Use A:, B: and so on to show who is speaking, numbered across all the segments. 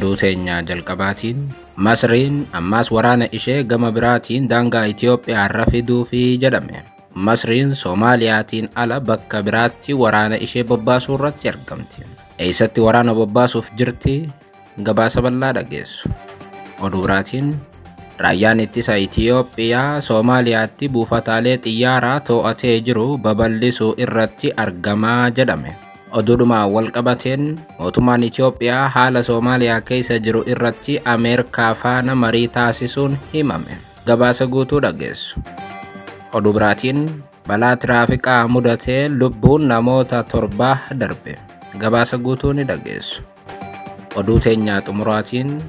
A: Oduu teenya jalqabaatiin Masriin ammaas waraana ishee gama biraatiin daangaa Itoophiyaarra fiduufi jedhame. Masriin Soomaaliyaatiin ala bakka biraatti waraana ishee bobbaasuu irratti argamti. Eessatti waraana bobbaasuuf jirti? Gabaasa bal'aa dhageessu. Oduu biraatiin raayyaan ittisa Itiyoophiyaa Soomaaliyaatti buufataalee xiyyaaraa to'atee jiru babal'isuu irratti argamaa jedhame. Oduudhuma walqabateen mootummaan Itiyoophiyaa haala Soomaaliyaa keessa jiru irratti Ameerikaa faana marii taasisuun himame. Gabaasa guutuu dhageessu. Oduu biraatiin balaa tiraafikaa mudatee lubbuun namoota 7 darbe. Gabaasa guutuu ni dhageessu. Oduu teenyaa xumuraatiin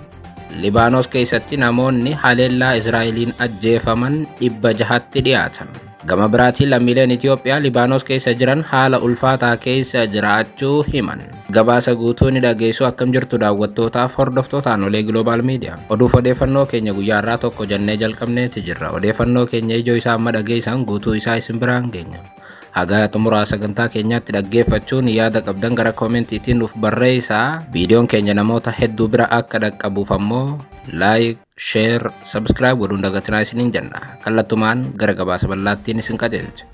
A: Libaanos keessatti namoonni haleellaa Israa'eliin ajjeefaman 600tti dhiyaatan. Gama biraatiin lammiileen Itiyoophiyaa Libaanos keessa jiran haala ulfaataa keessa jiraachuu himan. Gabaasa guutuu ni dhageessu. Akkam jirtu daawwattootaaf hordoftoota Aanolee Global Media. Oduuf odeeffannoo keenya guyyaa irraa tokko jennee jalqabneeti jirra. Odeeffannoo keenya ijoo isaa amma dhageessan guutuu isaa isin biraan geenya. Haga xumuraa sagantaa keenyaatti dhaggeeffachuun yaada qabdan gara koomentiitiin nuuf barreessaa. Viidiyoon keenya namoota hedduu bira akka dhaqqabuuf ammoo like, share, subscribe godhuun dagatinaa isiniin jenna. Kallattumaan gara gabaasa bal'aattiin isin qajeelcha.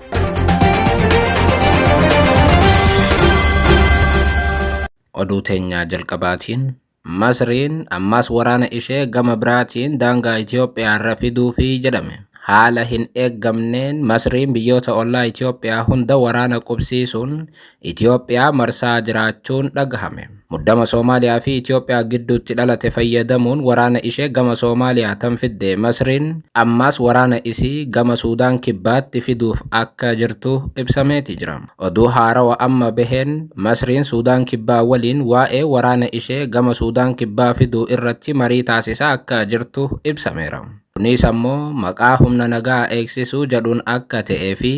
A: Oduu teenyaa jalqabaatiin Masriin ammas waraana ishee gama biraatiin daangaa Itoophiyaarra fiduufi jedhame. Haala hin eeggamneen Masriin biyyoota ollaa Itoophiyaa hunda waraana qubsiisuun Itoophiyaa marsaa jiraachuun dhagahame. Muddama Soomaaliyaa fi Itoophiyaa gidduutti dhalate fayyadamuun waraana ishee gama Soomaaliyaa tan fidde Masriin ammas waraana isii gama Suudaan Kibbaatti fiduuf akka jirtu ibsameeti jira. Oduu haarawa amma baheen Masriin Suudaan Kibbaa waliin waa'ee waraana ishee gama Suudaan Kibbaa fiduu irratti marii taasisaa akka jirtu ibsameera. Kunis ammoo maqaa humna nagaa eegsisuu jedhuun akka ta'ee fi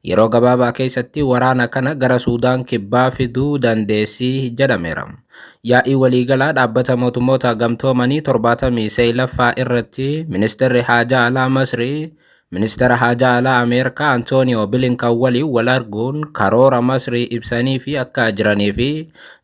A: yeroo gabaabaa keessatti waraana kana gara Suudaan Kibbaa fiduu dandeessi jedhameera. Yaa'ii waliigalaa dhaabbata mootummoota gamtoomanii 79ffaa irratti ministeerri haajaa alaa Masrii Ministeera haajaa alaa Ameerikaa Antooniyoo Bilinkan waliin wal arguun karoora Masrii ibsanii fi akka jiranii fi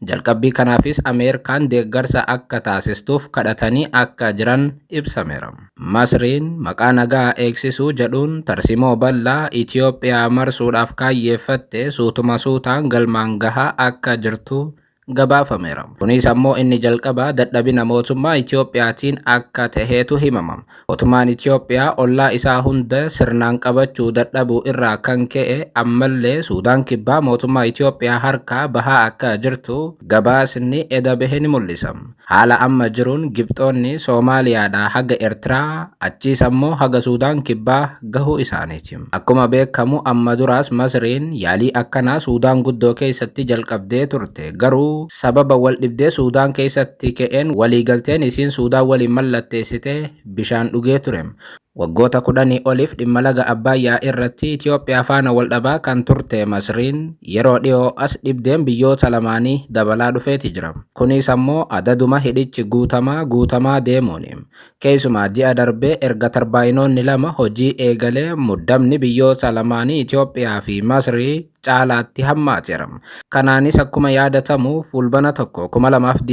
A: jalqabbii kanaafis Ameerikaan deeggarsa akka taasistuuf kadhatanii akka jiran ibsameera. Masriin maqaa nagaa eegsisuu jedhuun tarsimoo bal'aa Itiyoophiyaa marsuudhaaf kaayyeeffatte suutuma suutaan galmaan gahaa akka jirtu gabaafameera. Kunis ammoo inni jalqabaa dadhabina mootummaa Itiyoophiyaatiin akka taheetu himama. Mootummaan Itiyoophiyaa ollaa isaa hunda sirnaan qabachuu dadhabuu irraa kan ka'e ammallee Suudaan Kibbaa mootummaa Itiyoophiyaa harkaa bahaa akka jirtu gabaasni eda bahe ni mul'isa. Haala amma jiruun Gibxoonni Soomaaliyaadhaa haga Eertiraa achiis ammoo haga Suudaan Kibbaa gahuu isaaniiti. Akkuma beekamu amma duraas Masriin yaalii akkanaa Suudaan guddoo keessatti jalqabdee turte. Garuu sababa wal dhibdee Suudaan keessatti ka'een waliigalteen isiin Suudaan waliin mallatteessite bishaan dhugee ture. Waggoota 10 oliif dhimma laga Abbaayyaa irratti Itiyoophiyaa faana wal dhabaa kan turte Masriin yeroo dhiyoo as dhibdeen biyyoota lamaanii dabalaa dhufeeti jira. Kunis ammoo adaduma hidhichi guutamaa guutamaa deemuuni. Keessumaa ji'a darbee erga tarbaayinoonni 2 hojii eegalee muddamni biyyoota lamaanii Itiyoophiyaa fi Masrii caalaatti hammaateera. Kanaanis akkuma yaadatamu Fulbana 1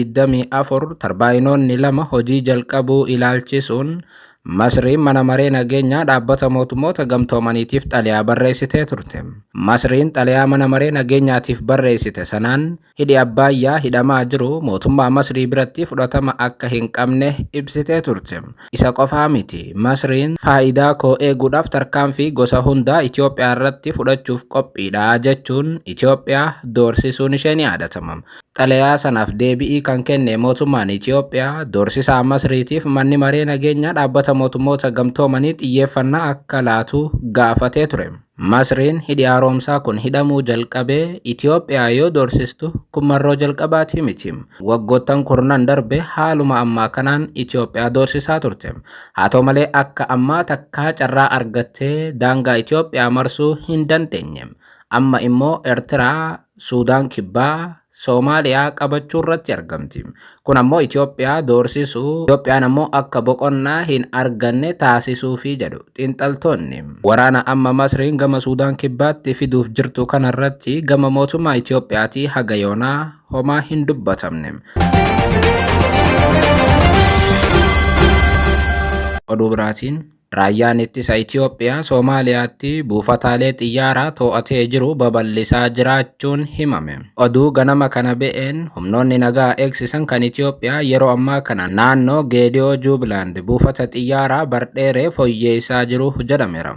A: 2024 tarbaayinoonni 2 hojii jalqabuu ilaalchisuun Masriin mana maree nageenyaa dhaabbata mootummoota gamtoomaniitiif xalayaa barreessitee turte. Masriin xalayaa mana maree nageenyaatiif barreessite sanaan hidhi Abbaayyaa hidhamaa jiru mootummaa Masrii biratti fudhatama akka hin qabne ibsitee turte. Isa qofaa miti, Masriin faayidaa koo eeguudhaaf tarkaanfii gosa hundaa Itoophiyaa irratti fudhachuuf qophiidha jechuun Itoophiyaa doorsisuun ishee ni yaadatama. Xalayaa sanaaf deebi'ii kan kenne mootummaan Itiyoophiyaa doorsisaa Masriitiif manni maree nageenyaa dhaabbata mootummoota gamtoomanii xiyyeeffannaa akka laatu gaafatee ture. Masriin hidhi haaromsaa kun hidhamuu jalqabee Itiyoophiyaa yoo doorsistu kun marroo jalqabaatii miti. Waggoottan kurnan darbe haaluma ammaa kanaan Itiyoophiyaa doorsisaa turte. Haa ta'u malee akka ammaa takkaa carraa argattee daangaa Itiyoophiyaa marsuu hin dandeenye. Amma immoo Ertiraa, Suudaan Kibbaa, Soomaaliyaa qabachuu irratti argamti. Kun ammoo Itoophiyaa doorsisuu, Itoophiyaan ammoo akka boqonnaa hin arganne taasisuufi jedhu xiinxaltoonni. Waraana amma Masriin gama Suudaan Kibbaatti fiduuf jirtu kanarratti gama mootummaa Itoophiyaatii haga yoonaa homaa hin dubbatamne. Oduu biraatiin, raayyaan ittisa Itiyoophiyaa Soomaaliyaatti buufataalee xiyyaaraa to'atee jiru babal'isaa jiraachuun himame. Oduu ganama kana ba'een, humnoonni nagaa eegsisan kan Itiyoophiyaa yeroo ammaa kana naannoo Geediyoo Jubilaand buufata xiyyaaraa Bardheeree fooyyeessaa jiru jedhameera.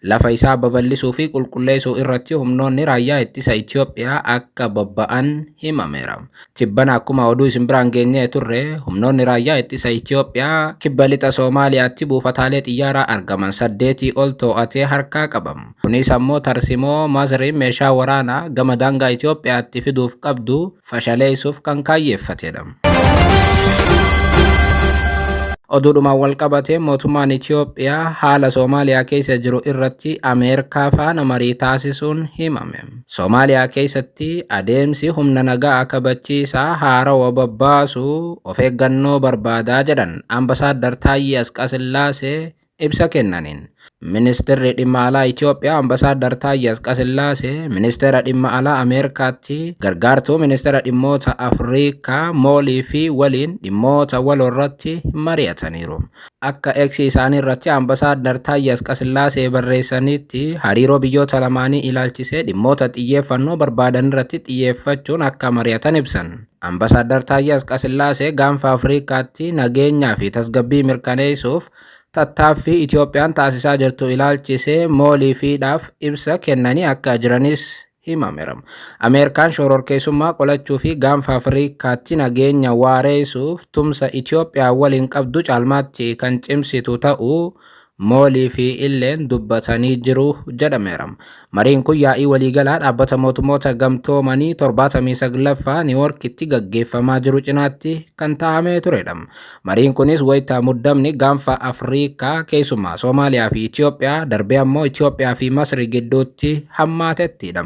A: Lafa isaa babal'isuu fi qulqulleessuu irratti humnoonni raayyaa ittisa Itiyoophiyaa akka bobba'an himameera. Tibbana akkuma oduu isin biraan geenyee turre, humnoonni raayyaa ittisa Itiyoophiyaa kibba lixa Soomaaliyaatti buufataalee xiyyaaraa argaman 8 ol to'atee harkaa qabam. Kunis ammoo tarsimoo Masriin meeshaa waraanaa gama daangaa Itiyoophiyaatti fiduuf qabdu fashaleessuuf kan kaayyeeffatedha. Oduudhumaan wal qabatee, mootummaan Itiyoophiyaa haala Soomaaliyaa keessa jiru irratti Ameerikaa faana marii taasisuun himame. Soomaaliyaa keessatti adeemsi humna nagaa kabachiisaa haarawa babbaasuu of eeggannoo barbaadaa jedhan Ambasaaddar Taayyee Asqasillaasee ibsa kennaniin. Ministeerri dhimma alaa Itiyoophiyaa Ambasaaddar Taayyee Asqasillaasee ministeera dhimma alaa Ameerikaatti gargaartuu ministeera dhimmoota Afrikaa Moolii fi waliin dhimmoota waloo irratti mari'ataniiru. Akka eeksi isaanii irratti Ambasaaddar Taayyee Asqasillaasee barreessanitti, hariiroo biyyoota lamaanii ilaalchisee dhimmoota xiyyeeffannoo barbaadan irratti xiyyeeffachuun akka mari'atan ibsan. Ambasaaddar Taayyee Asqasillaasee gaanfa Afrikaatti nageenyaa fi tasgabbii mirkaneessuuf tattaaffii Itiyoophiyaan taasisaa jirtu ilaalchisee Moolii fiidhaaf ibsa kennanii akka jiranis himameera. Ameerikaan shororkeessummaa qolachuu fi gaanfa Afrikaatti nageenya waareessuuf tumsa Itiyoophiyaa waliin qabdu caalmaatti kan cimsitu ta'uu Moolii fi illeen dubbatanii jiru jedhameera. Mariin kun yaa'ii waliigalaa dhaabbata mootummoota gamtoomanii 79ffaa Niiwoorkitti gaggeeffamaa jiru cinaatti kan taa'amee turedha. Mariin kunis wayitaa muddamni gaanfa Afrikaa keessumaa Soomaaliyaa fi Itiyoophiyaa, darbee ammoo Itiyoophiyaa fi Masri gidduutti hammaatettidha.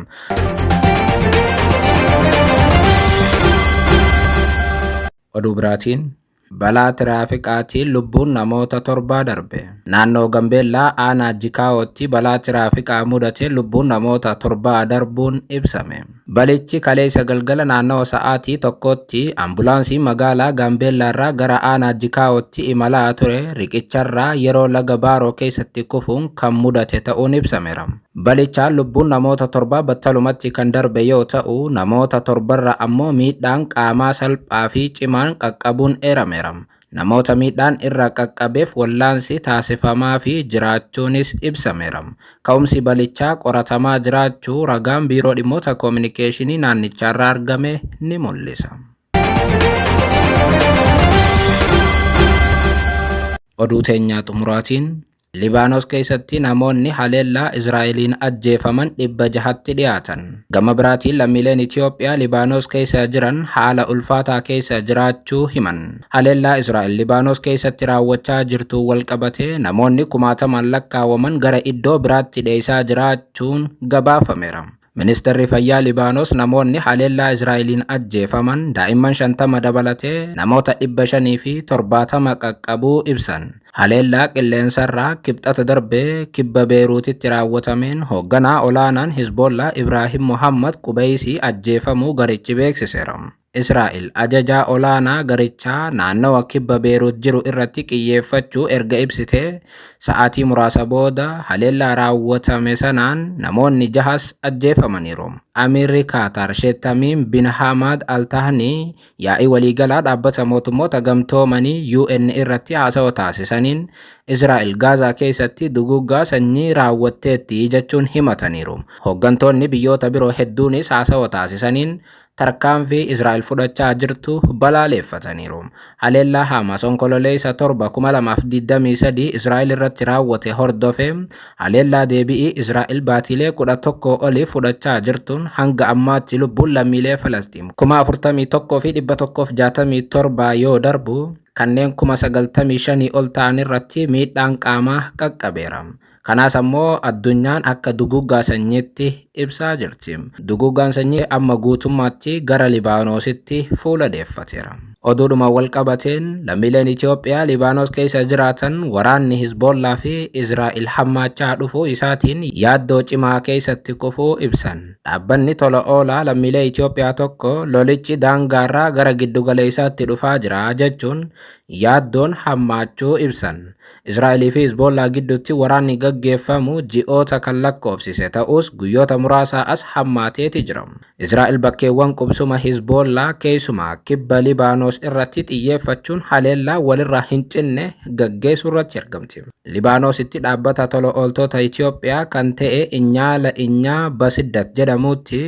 A: Oduu biraatiin, balaa tiraafikaatiin lubbuun namoota 7 darbe. Naannoo Gambeellaa aanaa Jikaawootti balaa tiraafikaa mudate lubbuun namoota 7 darbuun ibsame. Balichi kaleessa galgala naannawa sa'aatii 1tti ambulaansii magaalaa Gaambeellaarraa gara aanaa Jikaawootti imalaa ture riqicharraa yeroo laga Baaroo keessatti kufuun kan mudate ta'uun ibsameera. Balichaan lubbuun namoota 7 battalumatti kan darbe yoo ta'u, namoota 7rra ammoo miidhaan qaamaa salphaa fi cimaan qaqqabuun eerameera. Namoota miidhaan irra qaqqabeef wallaansi taasifamaa fi jiraachuunis ibsameera. Ka'umsi balichaa qoratamaa jiraachuu ragaan biiroo dhimmoota koominikeeshinii naannichaarraa argame ni mul'isa. Oduu teenyaa xumuraatiin, Libaanos keessatti namoonni haleellaa Israa'eliin ajjeefaman 600tti dhiyaatan. Gama biraatiin, lammiileen Itiyoophiyaa Libaanos keessa jiran haala ulfaataa keessa jiraachuu himan. Haleellaa Israa'el Libaanos keessatti raawwachaa jirtu walqabatee namoonni kumaatamaan lakkaawaman gara iddoo biraatti dheessaa jiraachuun gabaafameera. Ministeerri Fayyaa Libaanos namoonni haleellaa Israa'eliin ajjeefaman daa'imman 50 dabalatee namoota 570 qaqqabuu ibsan. Haleellaa qilleensarraa Kibxata darbe kibba Beeruutitti raawwatameen hoogganaa olaanaan Hizboollaa Ibraahim Muhammad Qubeysii ajjeefamuu garichi beeksiseera. Israa'el ajajaa olaanaa garichaa naannawa kibba Beeruut jiru irratti qiyyeeffachuu erga ibsitee sa'aatii muraasa booda haleellaa raawwatame sanaan namoonni jahas ajjeefamaniiru. Amiirri Kaataar Sheek Tamiim bin Hamaad Al Tahnii yaa'ii waliigalaa dhaabbata mootummoota gamtoomanii UN irratti haasawa taasisaniin Israa'el Gaazaa keessatti duguuggaa sanyii raawwatteetti jechuun himataniiru. Hooggantoonni biyyoota biroo hedduunis haasawa taasisaniin tarkaanfii Israa'el fudhachaa jirtu balaaleeffataniiru. Haleellaa Haamaas Onkololeessa 7, 2023 Israa'el irratti raawwate hordofee haleellaa deebi'ii Israa'el baatiilee 11 oliif fudhachaa jirtuun hanga ammaatti lubbuun lammiilee Falasxiin 41,167 yoo darbu, kanneen 95,000 ol ta'an irratti miidhaan qaamaa qaqqabeera. Kanaas ammoo addunyaan akka duguuggaa sanyiitti ibsaa jirti. Duguuggaan sanyii amma guutummaatti gara Libaanoositti fuula deeffateera. Oduudhuma wal qabateen lammiileen Itoophiyaa Libaanos keessa jiraatan waraanni Hizboollaa fi Israa'el hammaachaa dhufuu isaatiin yaaddoo cimaa keessatti kufuu ibsan. Dhaabbanni tola oolaa lammiilee Itoophiyaa tokko lolichi daangaarraa gara giddugaleessaatti dhufaa jira jechuun yaaddoon hammaachuu ibsan. Israa'elii fi Hizboollaa gidduutti waraanni gaggeeffamu ji'oota kan lakkoofsise ta'us guyyoota muraasaa as hammaateeti jira. Israa'el bakkeewwan qubsuma Hizboollaa keessumaa kibba Libaanos irratti xiyyeeffachuun haleellaa walirraa hin cinne gaggeessuu irratti argamti. Libaanoositti dhaabbata tola ooltota Itoophiyaa kan ta'e Inyaala Inyaa Basiddat jedhamutti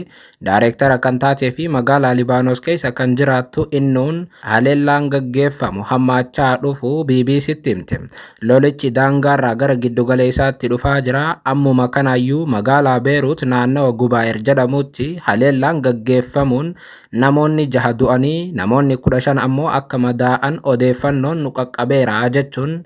A: daayireektara kan taatee fi magaalaa Libaanos keessa kan jiraattu innuun haleellaan gaggeeffamu hammaachaa dhufuu BBCtti himte. Lolichi daangaarraa gara giddugaleessaatti dhufaa jira. Ammuma kanaayyuu magaalaa Beerut naannawa Gubaayir jedhamutti haleellaan gaggeeffamuun namoonni 6 du'anii namoonni 15 ammoo akka madaa'an odeeffannoon nu qaqqabeera jechuun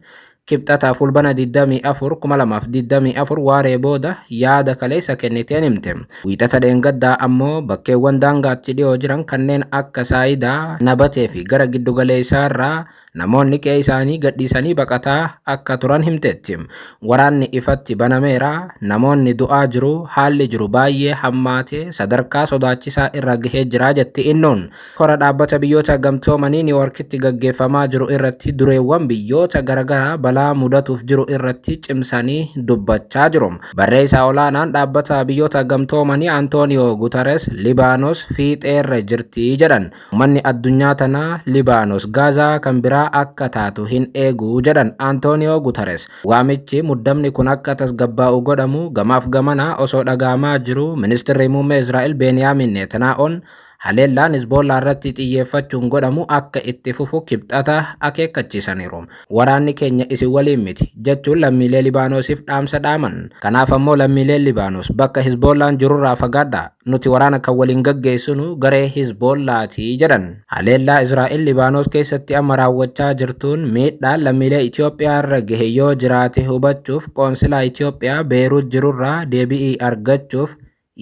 A: Kibxata fulbana 24 2024 waaree booda yaada kaleessa kenniteen himte. Wiixata dheengaddaa ammoo bakkeewwan daangaatti dhiyoo jiran kanneen akka Saayidaa, Nabatee fi gara giddugaleessaarraa namoonni qe'ee isaanii gadhiisanii baqataa akka turan himteetti. Waraanni ifatti banameera, namoonni du'aa jiru, haalli jiru baay'ee hammaatee sadarkaa sodaachisaa irra gahee jira jetti innuun. Kora dhaabbata biyyoota gamtoomanii Niiwoorkitti gaggeeffamaa jiru irratti dureewwan biyyoota garaagaraa balaa mudatuuf jiru irratti cimsanii dubbachaa jiru. Barreessaa olaanaan dhaabbata biyyoota gamtoomanii Antooniyoo Guterres Libaanos fiixeerra jirti jedhan. Uummanni addunyaa tanaa Libaanos Gaazaa kan biraa akka taatu hin eegu jedhan Antooniyoo Guterres. Waamichi muddamni kun akka tasgabbaa'u godhamu gamaaf gamanaa osoo dhaga'amaa jiru ministeerri muummee Israa'el Beeniyaamin Netanyaa'oon haleellaan Hizboollaa irratti xiyyeeffachuun godhamu akka itti fufu kibxata akeekkachiisaniiru. Waraanni keenya isin waliin miti jechuun lammiilee Libaanoosiif dhaamsa dhaaman. Kanaaf ammoo lammiileen Libaanos bakka Hizboollaan jirurraa fagaadhaa. Nuti waraana kan waliin gaggeessinu garee Hizboollaati jedhan. Haleellaa Israa'el Libaanos keessatti amma raawwachaa jirtuun miidhaan lammiilee Itoophiyaa irra gahe yoo jiraate hubachuuf qoonsilaa Itoophiyaa Beeruut jirurraa deebii argachuuf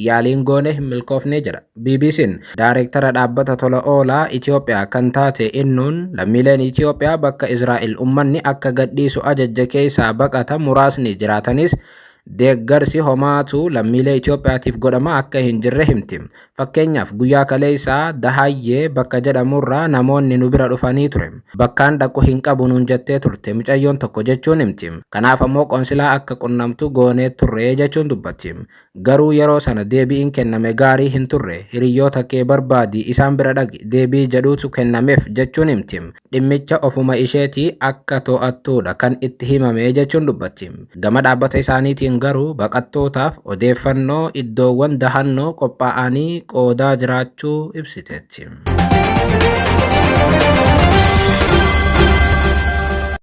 A: yaaliin goone hin milkoofne jedha. BBC'n daayireektara dhaabbata tola oolaa Itoophiyaa kan taate innuun lammiileen Itoophiyaa bakka Israa'el uummanni akka gadhiisu ajajja keessaa baqatan muraasni jiraatanis deeggarsi homaatu lammiilee Itoophiyaatiif godhama akka hin jirre himti. Fakkeenyaaf guyyaa kaleessaa Dahaayyee bakka jedhamurraa namoonni nu bira dhufanii ture. Bakkaan dhaqu hin qabu nuun jettee turte mucayyoon tokko jechuun himti. Kanaaf ammoo qoonsilaa akka qunnamtu goonee turre jechuun dubbatti. Garuu yeroo sana deebiin kenname gaarii hin turre. Hiriyoota kee barbaadi isaan bira dhaqi deebii jedhuutu kennameef jechuun himti. Dhimmicha ofuma isheetii akka to'attuudha kan itti himame jechuun dubbatti. Gama dhaabbata isaaniitiin garuu baqattootaaf odeeffannoo iddoowwan dahannoo qophaa'anii qoodaa jiraachuu ibsiteetti.